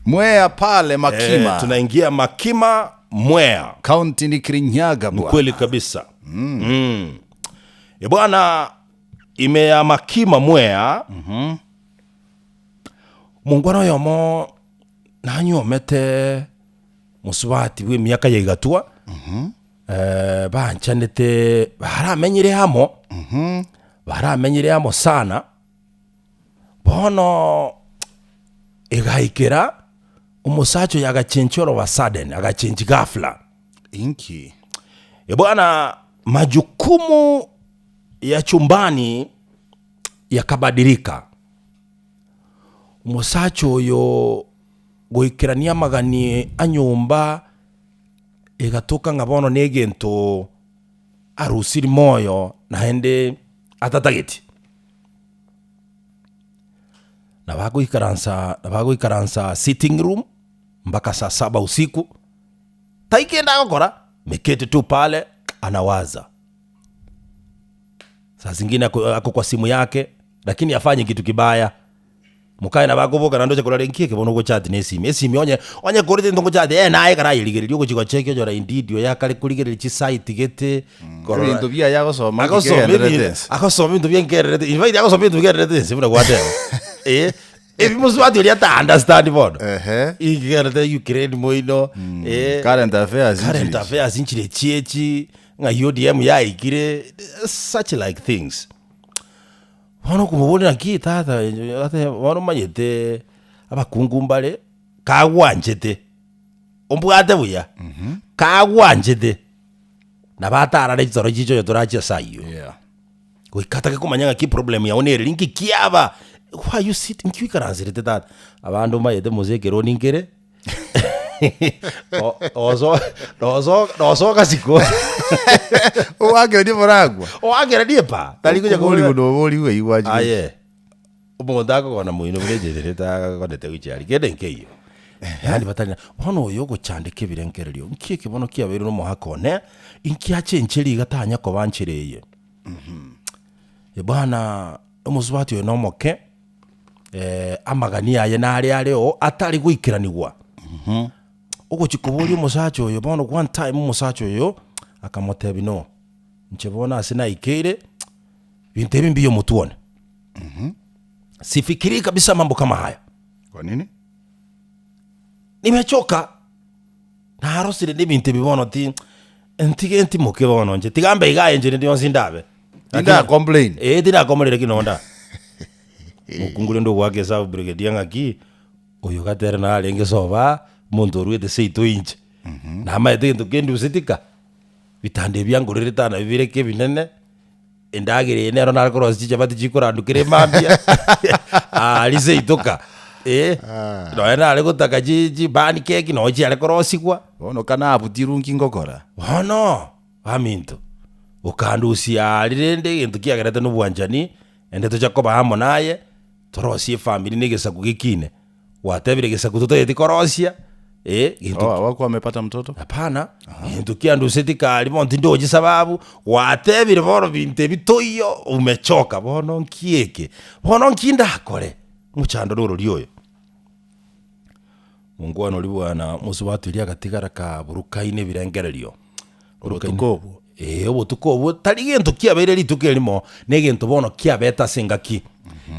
Mwea pale Makima. Eh, tunaingia Makima Mwea. County ni Kirinyaga Ni bwana. kweli kabisa. Mm. Mm. E bwana ime ya Makima Mwea. Mm-hmm. Mongwana oyomo nanyuomete mosubati bwa emiaka ya igatwa. Mm-hmm. Eh, banchanete baramenyire amo. Mm-hmm. Baramenyire amo sana. Bono egaikera omosacha oyo agachenchia all of a sudden, agachenchi ghafla. Inki? E bwana, majukumu ya chumbani yakabadilika. Omosacha oyo goikerania amagani a nyomba egatoka ng'a bono na egento arusiri moyo naende atatageti. Nabo agoikaransa nabo agoikaransa sitting room mpaka saa saba usiku, tai kende agokora, ameketi tu pale anawaza. Saa zingine ako ako kwa simu yake, lakini hafanyi kitu kibaya. Mokaye nabo akoboka naende oche korora nki eke bono ogochati na esimi, esimi onye onye korete egento ngochati eh naye ekero ayerigereria ogochi gocheki onyora indeed oyo akare korigereria chisite gete, korora Ebinto biaye agosoma agosoma nkigendererete ebinto ense. agosoma ebinto bia nkererete in fact agosoma ebinto bigendererete ense buna gwateba eh, ebi mosubati oria ata understand bono. Ehe. Ikigendererete Ukraine moino, eh, Current affairs current inchiri. affairs nchire echi echi, ng'a ODM yaikire, such like things. Bono okomoboria naki tata ateba bono omanyete abakungu mbare kagwanchete, ombwate buya, kagwanchete, nabo atarare chitoro chiche onye torache ase aywo. Yeah. Goika atake komanya ng'aki eproblem yago nere ninki kiaba, why you sit nki oikaranserete tata? Abande omanyete mose ekeroni nkere, o- oso noso nosoka siko Owakereria moragwa. oakererie pa tari konya Oborigwe koboria na oborigwe eywo gwachire. aye omonto akogona moino buna echererete agonete gochia aria kende nkeiyo yaani batari na bono oyo ogochandeka ebirengererio nki eke bono kiabeire na omoaka one inki achencherie iga tanya koba nchera eye bwana omosubati oyo na omoke. amagani aye nare are oo atari goikeranigwa. Ogochia koboria omosacha oyo bono one time omosacha oyo akamotebia no, inche bono ase naikeire, binto ebi mbuya omotwe one. Sifikirii kabisa mambo kama haya. Kwa nini? Nimechoka, narosire na ebinto ebi bono ti ntige ntimoke bono inche, tiga mbe iga aye inche rende yonsi ndabe. Tinda complain. Eh, tinakomorera ki nonda. Mokungu rende ogoaka esabu brigadier ng'aki, oyo gatere narenge soba, omonto oruete seito inche. Namaete egento kenduseti ka, bitanda ebi angorerete aa nabio bireke ebinene, endagera eye nero nare korosia chichabati chikorandukera emambia, aria seito ka, eh, nonya nare gotaka chi chibani keki noo chiare korosigwa. Bono kanabutirwe nki ngokora? Bono, baminto, okandusia aria rende egento kiagerete na obwanchani, Naende tocha koba amo naye, torosie efamiri na egesaku gekine. Gwatebire egesaku totageti korosia, eh, gento Oh, hawakuwa wamepata mtoto? Hapana, gento kianduseti kare bono tindochi sababu, gwatebire bono binto ebi toiyo, umechoka, bono nki eke? Bono nki ndakore? Omochando norori oyo. Monkwana oria bwana mosubati oria agatigara kaburukaine ebirengererio. Obotuko obwo. Ee, obotuko obwo tari gento kiabeire rituko erimo, na egento bono kiabete ase engaki.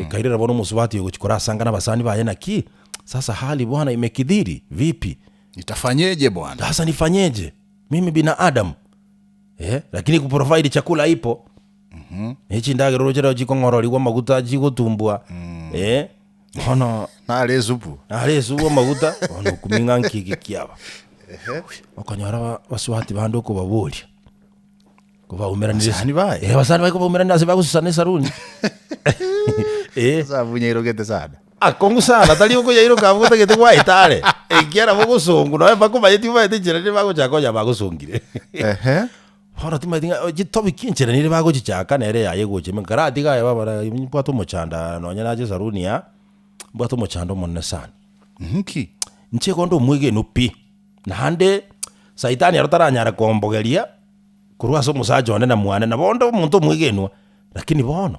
Ekairera bono omosubati oyo gochia korasanga na abasani baye naki, sasa hali bwana imekithiri, vipi? Nitafanyeje bwana? Sasa nifanyeje? Mimi binadamu. Eh, lakini kuprovide chakula ipo. Ne chindagera oroche rero chikong'ororigwa amaguta chigotumbwa. Eh, bono Nare esupu. nare esubu amaguta, bono okumia ng'a nki eke kiaba. Okonyora ba- basubati bande okobaboria, kobaumeranire Abasani baye? Eh, abasani baye kobaumeranire ase bagosusana esaruni. Eh. Esabu nyairogete sana. Akong'u sana, tari okoyairoka abwo otagete gwaeta are, ekiagera bogosongwa nonya bakomanyeti omanyete enchera rende bagochaka konya bagosongire. Ehe. Bono timanyeti ng'a chitobi ki enchera nere bagochichaka nere yaye egocha ime, nkaratiga aye babora mbwate omochando aa nonye nache esaruni aa, mbwate omochando omonene sana. Nki? Inche igo nde omwegenu pi, naende saitani ero taranyara kombogeria korwa ase omosacha one na mwane, nabo onde omonto omwegenwa, lakini bono,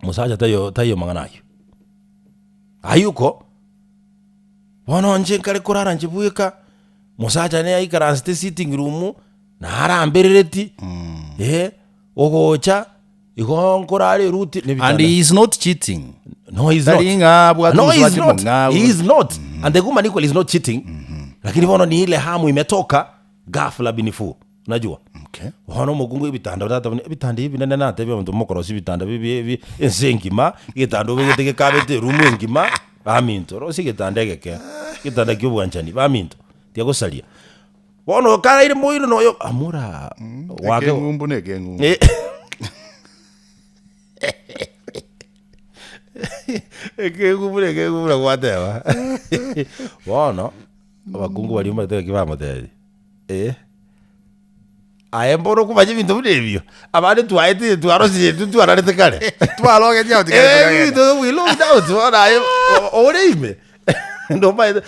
mosacha taiyo taiyo mang'ana aywo. Aywo ko. Bono inche nkare korara inche bweka, mosacha nere aikaransete sitting room, naramberereti, eh, ogocha, igo nkorara eruti na And ebitanda. he is not cheating. No, he is not. Tari ng'a abwate No, he is omosubati not. omong'ao. He is not. And the woman equally is not cheating. Lakini bono ni ile hamu imetoka ghafla binifu. Unajua? Okay. Bono omokungu ebitanda tata buna ebitanda ebi binene natebia abanto mokorosia ebitanda bibi ebi ense engima, egetanda obegete gekabete eroom engima, baminto rosia egetanda egeke, egetanda kia obwanchani baminto, tiga gosaria. Bono okaraire moino noyo amura gwake Ekeng'umbu na ekeng'umbu. Eh. Ekeng'umbu na ekeng'umbu na gwateba. Bono, abakungu baria omanyete ng'aki bamotebia, eh, aye mbono okomanya ebinto buna ebio, abande twaetire twarosire intwe twararete kare. Twarogetie abwo tigari Eh, tokagenda. ebinto we looked out bono aye ore ime ndomaete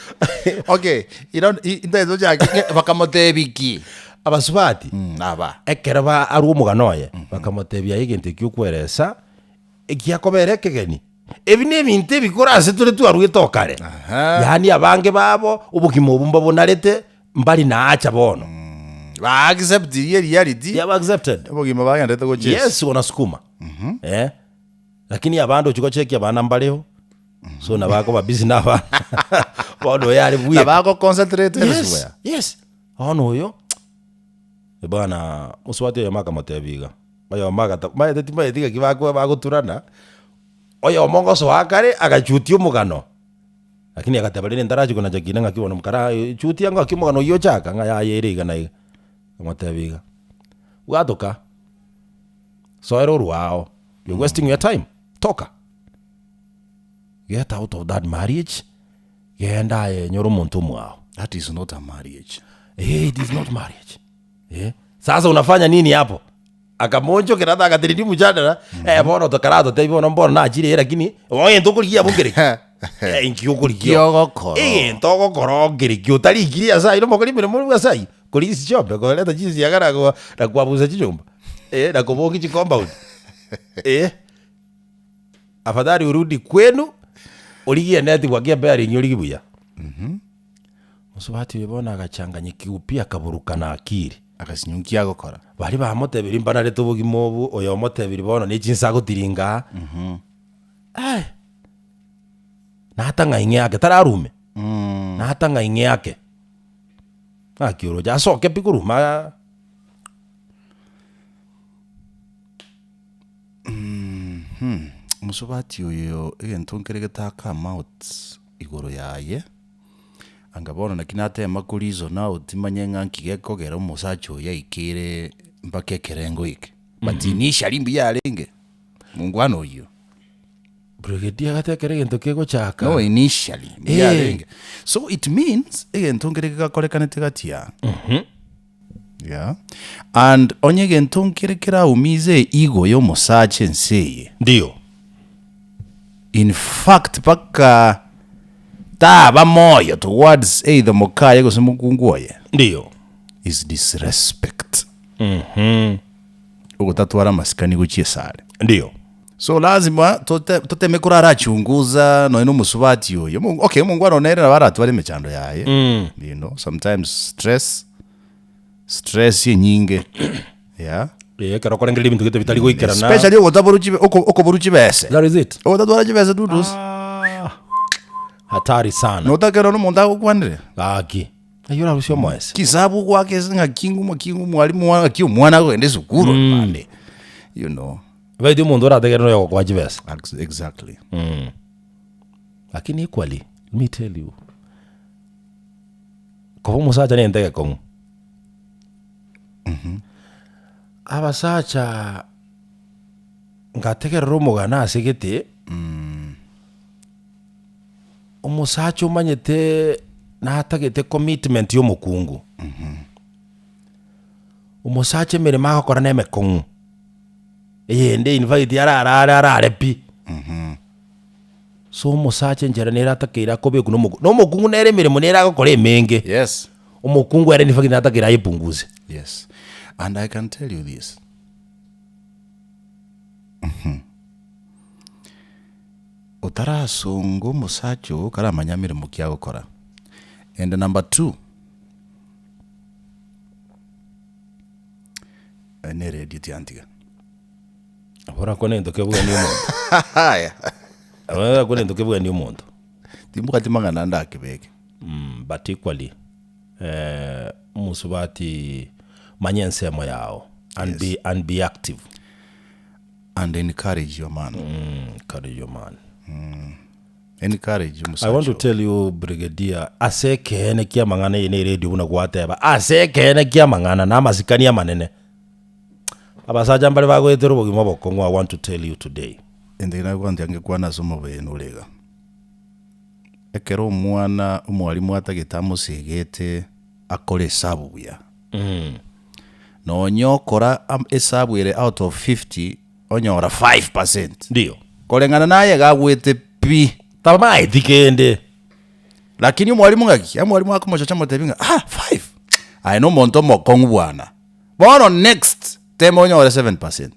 Okay, iro intagete tochake ng'e bakamotebia ki? Abasubati Aba. ekero ba arwa omogano oye, bakamotebia aye egento ekio okweresa, ekiakobera ekegeni. Ebi nebinto ebikoro ase tore twarwete oo kare. Aha. Yaani abange babo, obogima obwo mbabonarete, mbari naacha bono. Ba accept iria reality. They have accepted. Obogima bagenderete gochesa. Yes, wanasukuma. Eh. Lakini abande ochia gochekia abana mbareo, so nabo akoba busy na abana. Bono oyo are buya. Nabo ago concentrate Yes, elsewhere. yes. Bono oyo, bwana mosubati oyomo akamotebia iga, oyomo agata maete timanyeti ng'aki bako bagoturana, oyomo ngosoa kare agachutia omogano, lakini agateba rende ntarachia konacha kina ng'aki bono kara chutia ng'aki omogano oywo ochaka ng'a yaya ere iga na iga. Akamotebia iga, bwatoka, soera orwao, you're wasting your time, toka, get out of that marriage, genda aye nyora omonto omwao. That is not a marriage. Eh, it is not marriage. Eh, sasa unafanya nini hapo? Akamonchokera ata agatereria omochandara, eh, bono tokaratotebia bono mbono nachire lakini bono egento okorigia abwo nkere ki? Eh, inki okorigia? Kiogokora. Egento ogokora nkere ki? Otarikiri ase ayio nomokori emeremo orwe ase ayio, korisia chiombe, koreta chinsiaga na ko na koabusa chinyomba, eh, na kobokia chicompound, eh. Afadhali urudi kwenu, origie enetwork ebearing origie buya. Mosubati oyo bono agachanganyikiwa pi akaburukana akiri. Agasinywa nki agokora. Baria bamotebirie mbanarete obogima obo, oyo omotebirie bono ne chinsa agotiringa aa, eh, natang'a ing'e ake tararume, natang'a ing'e ake, ng'aki oroche asoke pi koruma aa. Mosubati oyo egento nkere getaka come out igoro yaye. Anga bono naki natema ko reason out timanye ng'a nki gekogera omosacha oyo aikere mpaka ekerengo eke. But initially mbuya arenge, mongwana oyio. Brigadier agate ekero egento kegochaka. No initially mbuya Eh. arenge. So it means egento nkere gegakorekanete gati aa. Yeah. And onye egento nkere keraumize ego ya omosacha ense eye. Ndio. In fact mpaka taba moyo towards either mokaye gose mokungu oye Ndio. is disrespect. Ogotatwara amasikani gochia esare. Ndio. So lazima tote toteme korarachunguza nonya na omosubati oyo. Omo okay omongwana one nere nabo aratware emechando yaye, you know, sometimes stress, stress enyinge, yeah. Eh, ekero okorengereria ebinto gete bitari goikerana. Especially ogotaborwa chibe oko okoborwa chibese. That is it. Ogotatwara chibese dudusi. Ah, hatari sana. Notakera nomonto agokwanire. Gaki. Eyio orarusie omoese. Chisabu ogoaka ase ng'aki nguma ki omwalimu ng'aki omwana akogenda esukuru bande, you know. Baiti omonto orategerere noyo ogokoa chibesa. Exactly. Lakini equally, let me tell you, koba omosacha nento egekong'u. Abasacha ngategerera omogano ase gete, omosacha omanyete natagete commitment ya omokungu. Omosacha emeremo agokora na emekong'u, eyende invite ararare arare pi. So omosacha enchera nere atakeire akobekwa na omokungu, na omokungu nere emeremo nere agokora emenge. Yes. Omokungu ere in fact natakeire ayepunguze. Yes. And I can tell you this. Otarasonga omosacha oo karamanye emeremo ki agokora. And number two, eh, ne radio tiantiga. Nabo orakwane egento kebwenie omonto. Haya. Nabo orakwane egento kebwenie omonto. Timbwati mang'ana ndakebeke. Mm, but equally, eh, omosubati manya ensemo yao and be, and be active. And encourage your man. Mm, encourage your man. Encourage I omosacha want to oo. tell you brigadier ase ekeene kia amang'ana eye ne eredio buna gwateba ase ekeene kia amang'ana na amasikani amanene abasacha mbare bagoetera obogima obokong'u I want to tell you today. Ente nagoantia ngekwana ase omobeno ore iga, ekero omwana omwalimu atagete amosegete akore esabu buya, nonya okora am- esabu ere out of 50 onyora 5%. Ndiyo. Koreng'ana naye iga agwete pi. Tamaeti kende. Lakini omwalimu ng'aki? Omwalimu akomochocha amotebi ng'a ah, five! Aye nomonto omokong'u bwana. Bono next, tema onyore 7%.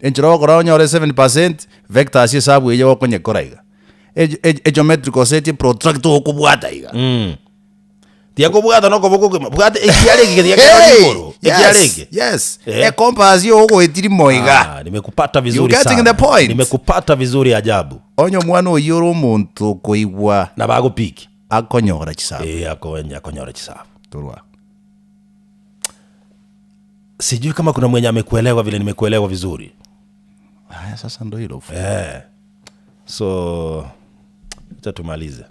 Enchera ogokora onyore 7%, vector ase esabu eye gokonyekora iga. Ege- ege- Egeometrical set, protractor okobwata iga. Tiakobwata nokoboko kogima, bwata ekiara eke keria kere igoro, ekiara Yes, eke. yes. Eh. Ecompass yogoetiri mo iga. Ah, nimekupata vizuri You getting sana. the point? Nimekupata vizuri ajabu. Onye omwana oyio ore omonto okoigwa Nabo agopiki. akonyora chisabu. Eh, akonya akonyora chisabu. Torwa. Sijui kama kuna mwenye amekuelewa vile nimekuelewa vizuri. Haya sasa ndo hilo. Eh. So acha tumalize.